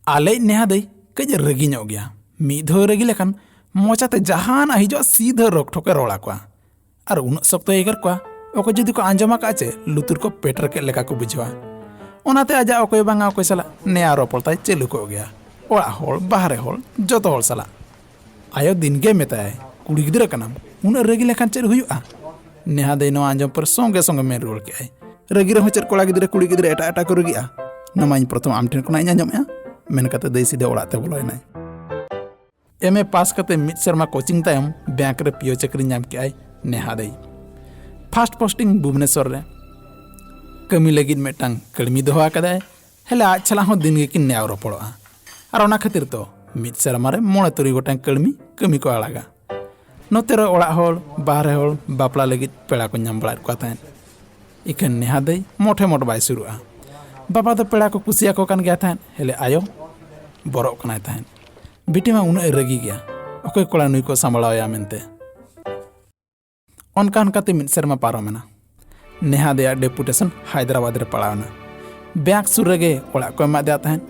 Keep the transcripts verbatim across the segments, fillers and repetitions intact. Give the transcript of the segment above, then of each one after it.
ᱟᱞᱮᱭᱤᱡ ᱱᱮᱦᱟ ᱫᱟᱹᱭ ᱠᱟᱹᱡ ᱨᱟᱹᱜᱤ ᱧᱚᱜ ᱜᱮᱭᱟ᱾ ᱢᱤᱫ ᱫᱷᱟᱣ ᱨᱟᱹᱜᱤ ᱞᱮᱠᱷᱟᱱ ᱢᱚᱪᱟᱛᱮ ᱡᱟᱦᱟᱱᱟᱜ ᱦᱤᱡᱩᱜᱼᱟ, ᱥᱤᱫᱷᱟᱹ ᱨᱚᱠ ᱴᱷᱚᱠᱮ ᱨᱚᱲ ᱟᱠᱚᱣᱟ᱾ ᱟᱨ ᱩᱱᱟᱹᱜ ᱥᱚᱠᱛᱚᱭ ᱮᱜᱮᱨ ᱠᱚᱣᱟ, ᱚᱠᱚᱭ ᱡᱩᱫᱤ ᱠᱚ ᱟᱸᱡᱚᱢ ᱟᱠᱟᱫᱼᱟ ᱪᱮ, ᱞᱩᱛᱩᱨ ᱠᱚ ᱯᱮᱴᱮᱨ ᱠᱮᱫ ᱞᱮᱠᱟ ᱠᱚ ᱵᱩᱡᱷᱟᱹᱣᱟ᱾ ᱚᱱᱟᱛᱮ ᱟᱡᱟᱜ ᱚᱠᱚᱭ ᱵᱟᱝᱟ ᱚᱠᱚᱭ ᱥᱟᱞᱟᱜ ᱱᱮᱭᱟᱣ ᱨᱚᱯᱚᱲ ᱛᱟᱭ ᱪᱟᱹᱞᱩ ᱠᱚᱜ ᱜᱮᱭᱟ, ᱚᱲᱟᱜ ᱦᱚᱲ, ᱵᱟᱦᱨᱮ ᱦᱚᱲ, ᱡᱚᱛᱚ ᱦᱚᱲ ᱥᱟᱞᱟᱜ᱾ ᱟᱭᱳ ᱫᱤᱱ ᱜᱮ ᱢᱮᱛᱟᱭᱟᱭ, "ᱠᱩᱲᱤ ᱜᱤᱫᱽᱨᱟᱹ ᱠᱟᱱᱟᱢ, ᱩᱱᱟᱹᱜ ᱨᱟᱹᱜᱤ ᱞᱮᱠᱷᱟᱱ ᱪᱮᱫ ᱦᱩᱭᱩᱜᱼᱟ?" ᱱᱮᱦᱟ ᱫᱟᱹᱭ ᱱᱚᱣᱟ ᱟᱸᱡᱚᱢ ᱯᱚᱨᱮ ᱥᱚᱸᱜᱮ ᱥᱚᱸᱜᱮ ᱢᱮᱱ ᱨᱩᱣᱟᱹᱲ ᱠᱮᱜᱼᱟᱭ, "ᱨᱟᱹᱜᱤ ᱨᱮᱦᱚᱸ ᱪᱮᱫ ᱠᱚᱲᱟ ᱜᱤᱫᱽᱨᱟᱹ ᱠᱩᱲᱤ ᱜᱤᱫᱽᱨᱟᱹ ᱮᱴᱟᱜ ᱮᱴᱟᱜ ᱠᱚ ᱨᱟᱹᱜᱤᱜᱼᱟ? ᱱᱚᱣᱟ ᱢᱟ ᱤᱧ ᱯᱨᱚᱛᱷᱚᱢ ᱟᱢ ᱴᱷᱮᱱ ᱠᱷᱚᱱᱟᱜ ᱤᱧ ᱟᱸᱡᱚᱢᱮᱜᱼᱟ", ᱢᱮᱱ ᱠᱟᱛᱮ ᱫᱟᱹᱭ ᱥᱤᱫᱷᱟᱹ ᱚᱲᱟᱜ ᱛᱮ ᱵᱚᱞᱚᱭᱮᱱᱟᱭ᱾ ᱮᱢ ᱮ ᱯᱟᱥ ᱠᱟᱛᱮ ᱢᱤᱫ ᱥᱮᱨᱢᱟ ᱠᱳᱪᱤᱝ ᱛᱟᱭᱚᱢ ᱵᱮᱝᱠ ᱨᱮ ᱯᱤᱭᱳ ᱪᱟᱹᱠᱨᱤ ᱧᱟᱢ ᱠᱮᱜᱼᱟᱭ ᱱᱮᱦᱟ ᱫᱟᱹᱭ᱾ ᱯᱷᱟᱥᱴ ᱯᱳᱥᱴᱤᱝ ᱵᱷᱩᱵᱽᱱᱮᱥᱚᱨ ᱨᱮ᱾ ᱠᱟᱹᱢᱤ ᱞᱟᱹᱜᱤᱫ ᱢᱤᱫᱴᱟᱝ ᱠᱟᱹᱲᱢᱤ ᱫᱚᱦᱚ ᱟᱠᱟᱫᱟᱭ᱾ ᱦᱮᱞᱮ ᱟᱡ ᱥᱟᱞᱟᱜ ᱦᱚᱸ ᱫᱤᱱ ᱜᱮᱠᱤᱱ ᱱᱮᱭᱟᱣ ᱨᱚᱯᱚᱲᱚᱜᱼᱟ᱾ ᱟᱨ ᱚᱱᱟ ᱠᱷᱟᱹᱛᱤᱨ ᱛᱚ ᱢᱤᱫ ᱥᱮᱨᱢᱟ ᱨᱮ ᱢᱚᱬᱮ ᱛᱩᱨᱩᱭ ᱜᱚᱴᱟᱝ ᱠᱟᱹᱲᱢᱤ ᱠᱟᱹᱢᱤ ᱠᱚ ᱟᱲᱟᱜᱟ᱾ ᱱᱚᱛᱮ ᱨᱮ ᱚᱲᱟᱜ ᱦᱚᱲ, ᱵᱟᱦᱨᱮ ᱦᱚᱲ ᱵᱟᱯᱞᱟ ᱞᱟᱹᱜᱤᱫ ᱯᱮᱲᱟ ᱠᱚ ᱧᱟᱢ ᱵᱟᱲᱟᱭᱮᱫ ᱠᱚᱣᱟ ᱛᱟᱦᱮᱸᱫ᱾ ᱤᱠᱷᱟᱹᱱ ᱱᱮᱦᱟ ᱫᱟᱹᱭ ᱢᱚᱴᱷᱮ ᱢᱚᱴ ᱵᱟᱭ ᱥᱩᱨᱩᱜᱼᱟ᱾ ᱵᱟᱵᱟ ᱫᱚ ᱯᱮᱲᱟ ᱠᱚ ᱠᱩᱥᱤᱭᱟᱠᱚ ᱠᱟᱱ ᱜᱮᱭᱟ ᱛᱟᱦᱮᱸᱫ, ᱦᱮᱞᱮ ᱟᱭᱳ ᱵᱚᱨᱚᱜ ᱠᱟᱱᱟᱭ ᱛᱟᱦᱮᱸᱫ᱾ ᱵᱤᱴᱤ ᱢᱟ ᱩᱱᱟᱹᱜ ᱮ ᱨᱟᱹᱜᱤ ᱜᱮᱭᱟ, ᱚᱠᱚᱭ ᱠᱚᱲᱟ ᱱᱩᱭ ᱠᱚ ᱥᱟᱢᱵᱲᱟᱣᱮᱭᱟ ᱢᱮᱱᱛᱮ᱾ ᱚᱱᱠᱟ ᱚᱱᱠᱟᱛᱮ ᱢᱤᱫ ᱥᱮᱨᱢᱟ ᱯᱟᱨᱚᱢᱮᱱᱟ᱾ ᱱᱮᱦᱟ ᱫᱟᱹᱭᱟᱜ ᱰᱮᱯᱩᱴᱮᱥᱚᱱ ᱦᱟᱭᱫᱨᱟᱵᱟᱫᱽ ᱨᱮ ᱯᱟᱲᱟᱣᱮᱱᱟ᱾ ᱵᱮᱝᱠ ᱥᱩᱨ ᱨᱮᱜᱮ ᱚᱲᱟᱜ ᱠᱚ ᱮᱢᱟᱫᱮᱭᱟ ᱛᱟᱦᱮᱸᱫ᱾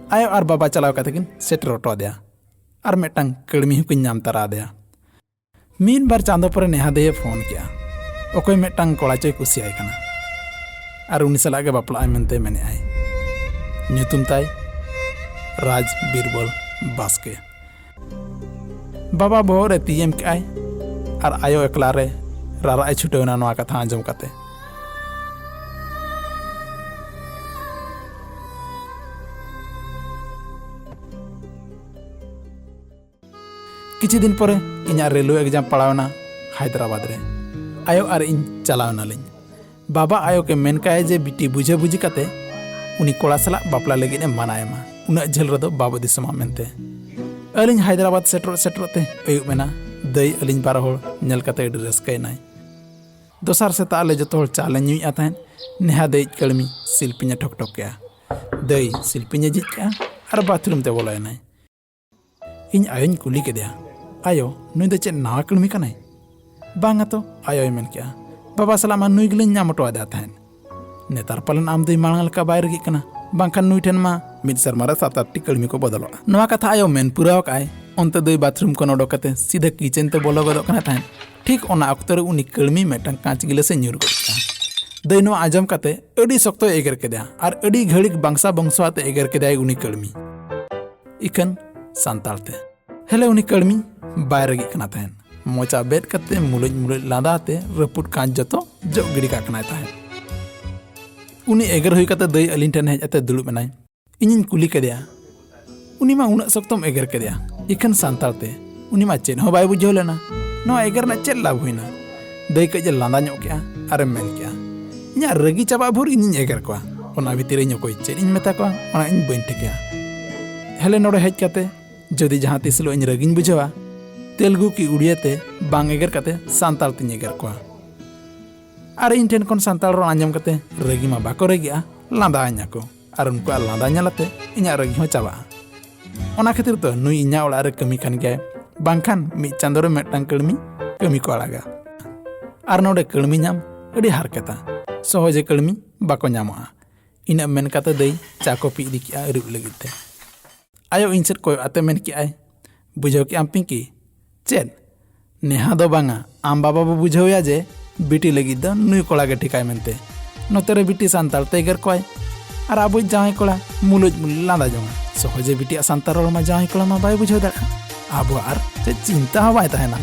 ᱟᱭᱳ ᱟᱨ ᱵᱟᱵᱟ ᱪᱟᱞᱟᱣ ᱠᱟᱛᱮ ᱠᱤᱱ ᱥᱮᱴᱮᱨ ᱦᱚᱴᱚ ᱟᱫᱮᱭᱟ᱾ ᱟᱨ ᱢᱤᱫᱴᱟᱝ ᱠᱟᱹᱲᱢᱤ ᱦᱚᱸᱠᱤᱱ ᱧᱟᱢ ᱛᱟᱨᱟ ᱟᱫᱮᱭᱟ᱾ ᱢᱤᱫ ᱵᱟᱨ ᱪᱟᱸᱫᱚ ᱯᱚᱨᱮ ᱱᱮᱦᱟ ᱫᱟᱹᱭᱮ ᱯᱷᱳᱱ ᱠᱮᱜᱼᱟ᱾ ᱚᱠᱚᱭ ᱢᱤᱫᱴᱟᱝ ᱠᱚᱲᱟ ᱪᱚᱭ ᱠᱩᱥᱤᱭᱟᱭ ᱠᱟᱱᱟ ᱟᱨ ᱩᱱᱤ ᱥᱟᱞᱟᱜ ᱜᱮ ᱵᱟᱯᱞᱟᱜ ᱟᱭ ᱢᱮᱱᱛᱮ ᱢᱮᱱᱮᱜᱼᱟᱭ᱾ ᱧᱩᱛᱩᱢ ᱛᱟᱭ ᱨᱟᱡᱽ ᱵᱤᱨᱵᱚᱞ ᱵᱟᱥᱠᱮ᱾ ᱵᱟᱵᱟ ᱵᱚᱦᱚᱜ ᱨᱮ ᱛᱤ ᱮᱢ ᱠᱮᱜᱼᱟᱭ ᱟᱨ ᱟᱭᱳ ᱮᱠᱞᱟ ᱨᱮ ᱨᱟᱨᱟᱜ ᱮ ᱪᱷᱩᱴᱟᱹᱣ ᱮᱱᱟ ᱱᱚᱣᱟ ᱠᱟᱛᱷᱟ ᱟᱸᱡᱚᱢ ᱠᱟᱛᱮ᱾ ᱠᱤᱪᱷᱩ ᱫᱤᱱ ᱯᱚᱨᱮ ᱤᱧᱟᱹᱜ ᱨᱮᱞᱣᱮ ᱮᱠᱡᱟᱢ ᱯᱟᱲᱟᱣ ᱮᱱᱟ ᱦᱟᱭᱫᱨᱟᱵᱟᱫᱽ ᱨᱮ᱾ ᱟᱭᱳ ᱟᱨ ᱤᱧ ᱪᱟᱞᱟᱣ ᱮᱱᱟᱞᱤᱧ᱾ ᱵᱟᱵᱟ ᱟᱭᱳ ᱠᱮ ᱢᱮᱱ ᱠᱟᱭᱟ ᱡᱮ ᱵᱤᱴᱤ ᱵᱩᱡᱷᱟᱹ ᱵᱩᱡᱷᱤ ᱠᱟᱛᱮ ᱩᱱᱤ ᱠᱚᱲᱟ ᱥᱟᱞᱟᱜ ᱵᱟᱯᱞᱟ ᱞᱟᱹᱜᱤᱫ ᱮ ᱢᱟᱱᱟᱭᱮ ᱢᱟ᱾ ᱩᱱᱟᱹᱜ ᱡᱷᱟᱹᱞ ᱨᱮᱫᱚ ᱵᱟᱵᱚ ᱫᱤᱥᱚᱢᱟ ᱢᱮᱱᱛᱮ᱾ ᱟᱹᱞᱤᱧ ᱦᱟᱭᱫᱨᱟᱵᱟᱫᱽ ᱥᱮᱴᱮᱨᱚᱜ ᱥᱮᱴᱮᱨᱚᱜ ᱛᱮ ᱟᱹᱭᱩᱵ ᱮᱱᱟ᱾ ᱫᱟᱹᱭ ᱟᱹᱞᱤᱧ ᱵᱟᱨ ᱦᱚᱲ ᱧᱮᱞ ᱠᱟᱛᱮ ᱟᱹᱰᱤ ᱨᱟᱹᱥᱠᱟᱹᱭᱮᱱᱟᱭ᱾ ᱫᱚᱥᱟᱨ ᱥᱮᱛᱟᱜ ᱟᱞᱮ ᱡᱚᱛᱚ ᱦᱚᱲ ᱪᱟ ᱞᱮ ᱧᱩᱭᱮᱫᱼᱟ ᱛᱟᱦᱮᱸᱫ᱾ ᱱᱮᱦᱟ ᱫᱟᱹᱭᱤᱡ ᱠᱟᱹᱲᱢᱤ ᱥᱤᱞᱯᱤᱧ ᱮ ᱴᱷᱚᱠ ᱴᱷᱚᱠ ᱠᱮᱜᱼᱟ᱾ ᱫᱟᱹᱭ ᱥᱤᱞᱯᱤᱧ ᱮ ᱡᱷᱤᱡ ᱠᱮᱜᱼᱟ ᱟᱨ ᱵᱟᱛᱷᱨᱩᱢ ᱛᱮ ᱵᱚᱞᱚᱭᱮᱱᱟᱭ᱾ ᱤᱧ ᱟᱭᱳᱧ ᱠᱩᱞᱤ ᱠᱮᱫᱮᱭᱟ, "ᱟᱭᱳ, ᱱᱩᱭ ᱫᱚ ᱪᱮᱫ ᱱᱟᱣᱟ ᱠᱟᱹᱲᱢᱤ ᱠᱟᱱᱟᱭ?" "ᱵᱟᱝᱟ ᱛᱚ," ᱟᱭᱳᱭ ᱢᱮᱱ ᱠᱮᱜᱼᱟ, "ᱵᱟᱵᱟ ᱥᱟᱞᱟᱜ ᱢᱟ ᱱᱩᱭ ᱜᱮᱞᱤᱧ ᱧᱟᱢ ᱦᱚᱴᱚ ᱟᱫᱮᱭᱟ ᱛᱟᱦᱮᱸᱫ᱾ ᱱᱮᱛᱟᱨ ᱯᱟᱞᱮᱱ ᱟᱢ ᱫᱚᱭ ᱢᱟᱲᱟᱝ ᱞᱮᱠᱟ ᱵᱟᱭ ᱨᱟᱹᱜᱤᱜ ᱠᱟᱱᱟ, ᱵᱟᱝᱠᱷᱟᱱ ᱱᱩᱭ ᱴᱷᱮᱱ ᱢᱟ ᱢᱤᱫ ᱥᱮᱨᱢᱟ ᱨᱮ ᱥᱟᱛ ᱟᱴ ᱴᱤ ᱠᱟᱹᱲᱢᱤ ᱠᱚ ᱵᱚᱫᱚᱞᱚᱜᱼᱟ᱾ ᱱᱚᱣᱟ ᱠᱟᱛᱷᱟ ᱟᱭᱳ ᱢᱮᱱ ᱯᱩᱨᱟᱹᱣ ᱟᱠᱟᱫ ᱟᱭ, ᱚᱱᱛᱮ ᱫᱟᱹᱭ ᱵᱟᱛᱷᱨᱩᱢ ᱠᱷᱚᱱ ᱚᱰᱚᱠ ᱠᱟᱛᱮ ᱥᱤᱫᱷᱟᱹ ᱠᱤᱪᱮᱱ ᱛᱮ ᱵᱚᱞᱚ ᱜᱚᱫᱚᱜ ᱠᱟᱱᱟ ᱛᱟᱦᱮᱸᱫ᱾ ᱴᱷᱤᱠ ᱚᱱᱟ ᱚᱠᱛᱚ ᱨᱮ ᱩᱱᱤ ᱠᱟᱹᱲᱢᱤ ᱢᱤᱫᱴᱟᱝ ᱠᱟᱸᱪ ᱜᱤᱞᱟᱹᱥ ᱮ ᱧᱩᱨ ᱜᱚᱫ ᱠᱮᱫᱟ᱾ ᱫᱟᱹᱭ ᱱᱚᱣᱟ ᱟᱸᱡᱚᱢ ᱠᱟᱛᱮ ᱟᱹᱰᱤ ᱥᱚᱠᱛᱚᱭ ᱮᱜᱮᱨ ᱠᱮᱫᱮᱭᱟ ᱟᱨ ᱟᱹᱰᱤ ᱜᱷᱟᱹᱲᱤᱠ ᱵᱟᱝᱥᱟ ᱵᱚᱝᱥᱚ ᱟᱛᱮ ᱮᱜᱮᱨ ᱠᱮᱫᱮᱭᱟᱭ ᱩᱱᱤ ᱠᱟᱹᱲᱢᱤ, ᱤᱠᱷᱟᱹᱱ ᱥᱟᱱᱛᱟᱲ ᱛᱮ᱾ ᱦᱮᱞᱮ ᱩᱱᱤ ᱠᱟᱹᱲᱢᱤ ᱵᱟᱭ ᱨᱟᱹᱜᱤᱜ ᱠᱟᱱᱟ ᱛᱟᱦᱮᱸᱫ᱾ ᱢᱚᱪᱟ ᱵᱮᱫ ᱠᱟᱛᱮ ᱢᱩᱞᱩᱡ ᱢᱩᱞᱩᱡ ᱞᱟᱸᱫᱟ ᱟᱛᱮ ᱨᱟᱹᱯᱩᱫ ᱠᱟᱸᱪ ᱡᱚᱛᱚ ᱡᱚᱜ ᱜᱤᱰᱤ ᱠᱟᱜ ᱠᱟᱱᱟᱭ ᱛᱟᱦᱮᱸᱫ᱾ ᱩᱱᱤ ᱮᱜᱮᱨ ᱦᱩᱭ ᱠᱟᱛᱮ ᱫᱟᱹᱭ ᱟᱹᱞᱤᱧ ᱴᱷᱮᱱ ᱦᱮᱡ ᱟᱛᱮ ᱫᱩᱲᱩᱵ ᱮᱱᱟᱭ᱾ ᱤᱧᱤᱧ ᱠᱩᱞᱤ ᱠᱮᱫᱮᱭᱟ, "ᱩᱱᱤ ᱢᱟ ᱩᱱᱟᱹᱜ ᱥᱚᱠᱛᱚᱢ ᱮᱜᱮᱨ ᱠᱮᱫᱮᱭᱟ, ᱤᱠᱷᱟᱹᱱ ᱥᱟᱱᱛᱟᱲ ᱛᱮ? ᱩᱱᱤ ᱢᱟ ᱪᱮᱫ ᱦᱚᱸ ᱵᱟᱭ ᱵᱩᱡᱷᱟᱹᱣ ᱞᱮᱱᱟ᱾ ᱱᱚᱣᱟ ᱮᱜᱮᱨ ᱨᱮᱱᱟᱜ ᱪᱮᱫ ᱞᱟᱵᱷ ᱦᱩᱭᱱᱟ?" ᱫᱟᱹᱭ ᱠᱟᱹᱡ ᱮ ᱞᱟᱸᱫᱟ ᱧᱚᱜ ᱠᱮᱜᱼᱟ ᱟᱨᱮ ᱢᱮᱱ ᱠᱮᱜᱼᱟ, "ᱤᱧᱟᱹᱜ ᱨᱟᱹᱜᱤ ᱪᱟᱵᱟᱜ ᱵᱷᱳᱨ ᱤᱧᱤᱧ ᱮᱜᱮᱨ ᱠᱚᱣᱟ, ᱚᱱᱟ ᱵᱷᱤᱛᱤᱨ ᱨᱮ ᱤᱧ ᱚᱠᱚᱭ ᱪᱮᱫ ᱤᱧ ᱢᱮᱛᱟ ᱠᱚᱣᱟ, ᱚᱱᱟ ᱤᱧ ᱵᱟᱹᱧ ᱴᱷᱤᱠᱟᱹᱭᱟ᱾ ᱦᱮᱞᱮ ᱱᱚᱰᱮ ᱦᱮᱡ ᱠᱟᱛᱮ ᱡᱩᱫᱤ ᱡᱟᱦᱟᱸ ᱛᱤᱥ ᱦᱤᱞᱳᱜ ᱤᱧ ᱨᱟᱹᱜᱤᱧ ᱵᱩᱡᱷᱟᱹᱣᱟ, ᱛᱮᱞᱜᱩ ᱠᱤ ᱩᱲᱤᱭᱟ ᱛᱮ ᱵᱟᱝ ᱮᱜᱮᱨ ᱠᱟᱛᱮ ᱥᱟᱱᱛᱟᱲ ᱛᱤᱧ ᱮᱜᱮᱨ ᱠᱚᱣᱟ᱾ ᱟᱨ ᱤᱧ ᱴᱷᱮᱱ ᱠᱷᱚᱱ ᱥᱟᱱᱛᱟᱲ ᱨᱚᱲ ᱟᱸᱡᱚᱢ ᱠᱟᱛᱮ ᱨᱟᱹᱜᱤ ᱢᱟ ᱵᱟᱠᱚ ᱨᱟᱹᱜᱤᱜᱼᱟ, ᱞᱟᱸᱫᱟ ᱟᱹᱧᱟ ᱠᱚ᱾ ᱟᱨ ᱩᱱᱠᱩᱣᱟᱜ ᱞᱟᱸᱫᱟ ᱧᱮᱞ ᱟᱛᱮ ᱤᱧᱟᱹᱜ ᱨᱟᱹᱜᱤ ᱦᱚᱸ ᱪᱟᱵᱟᱜᱼᱟ᱾ ᱚᱱᱟ ᱠᱷᱟᱹᱛᱤᱨ ᱛᱮ ᱱᱩᱭ ᱤᱧᱟᱹᱜ ᱚᱲᱟᱜ ᱨᱮ ᱠᱟᱹᱢᱤ ᱠᱟᱱ ᱜᱮᱭᱟᱭ, ᱵᱟᱝᱠᱷᱟᱱ ᱢᱤᱫ ᱪᱟᱸᱫᱳ ᱨᱮ ᱢᱤᱫᱴᱟᱝ ᱠᱟᱹᱲᱢᱤ ᱠᱟᱹᱢᱤ ᱠᱚ ᱟᱲᱟᱜᱟ᱾ ᱟᱨ ᱱᱚᱰᱮ ᱠᱟᱹᱲᱢᱤ ᱧᱟᱢ ᱟᱹᱰᱤ ᱦᱟᱨᱠᱮᱛᱟ, ᱥᱚᱦᱚᱡᱮ ᱠᱟᱹᱲᱢᱤ ᱵᱟᱠᱚ ᱧᱟᱢᱚᱜᱼᱟ᱾" ᱤᱱᱟᱹᱜ ᱢᱮᱱ ᱠᱟᱛᱮ ᱫᱟᱹᱭ ᱪᱟ ᱠᱚᱯᱤ ᱤᱫᱤ ᱠᱮᱜᱼᱟ ᱟᱹᱨᱩᱵ ᱞᱟᱹᱜᱤᱫ ᱛᱮ᱾ ᱟᱭᱳ ᱤᱧ ᱥᱮᱫ ᱠᱚᱭᱚᱜ ᱟᱛᱮ ᱢᱮᱱ ᱠᱮᱜᱼᱟᱭ, "ᱵᱩᱡᱷᱟᱹᱣ ᱠᱮᱜᱼᱟᱢ ᱯᱤᱝᱠᱤ?" "ᱪᱮᱫ?" "ᱱᱮᱦᱟ ᱫᱚ ᱵᱟᱝᱟ, ᱟᱢ ᱵᱟᱵᱟ ᱵᱚ ᱵᱩᱡᱷᱟᱹᱣᱮᱭᱟ ᱡᱮ ᱵᱤᱴᱤ ᱞᱟᱹᱜᱤᱫ ᱫᱚ ᱱᱩᱭ ᱠᱚᱲᱟ ᱜᱮ ᱴᱷᱤᱠᱟᱭ ᱢᱮᱱᱛᱮ᱾ ᱱᱚᱛᱮ ᱨᱮ ᱵᱤᱴᱤ ᱥᱟᱱᱛᱟᱲ ᱛᱮ ᱮᱜᱮᱨ ᱠᱚᱣᱟᱭ, ᱟᱨ ᱟᱵᱚᱭᱤᱡ ᱡᱟᱶᱟᱭ ᱠᱚᱲᱟ ᱢᱩᱞᱩᱡ ᱢᱩᱞᱩᱡ ᱞᱟᱸᱫᱟ ᱡᱚᱝᱟ᱾ ᱥᱚᱦᱚᱡᱮ ᱵᱤᱴᱤᱭᱟᱜ ᱥᱟᱱᱛᱟᱲ ᱨᱚᱲ ᱢᱟ ᱡᱟᱶᱟᱭ ᱠᱚᱲᱟ ᱢᱟ ᱵᱟᱭ ᱵᱩᱡᱷᱟᱹᱣ ᱫᱟᱲᱮᱭᱟᱜᱼᱟ᱾ ᱟᱵᱚᱣᱟᱜ ᱟᱨ ᱪᱮᱫ ᱪᱤᱱᱛᱟ ᱦᱚᱸ ᱵᱟᱭ ᱛᱟᱦᱮᱱᱟ,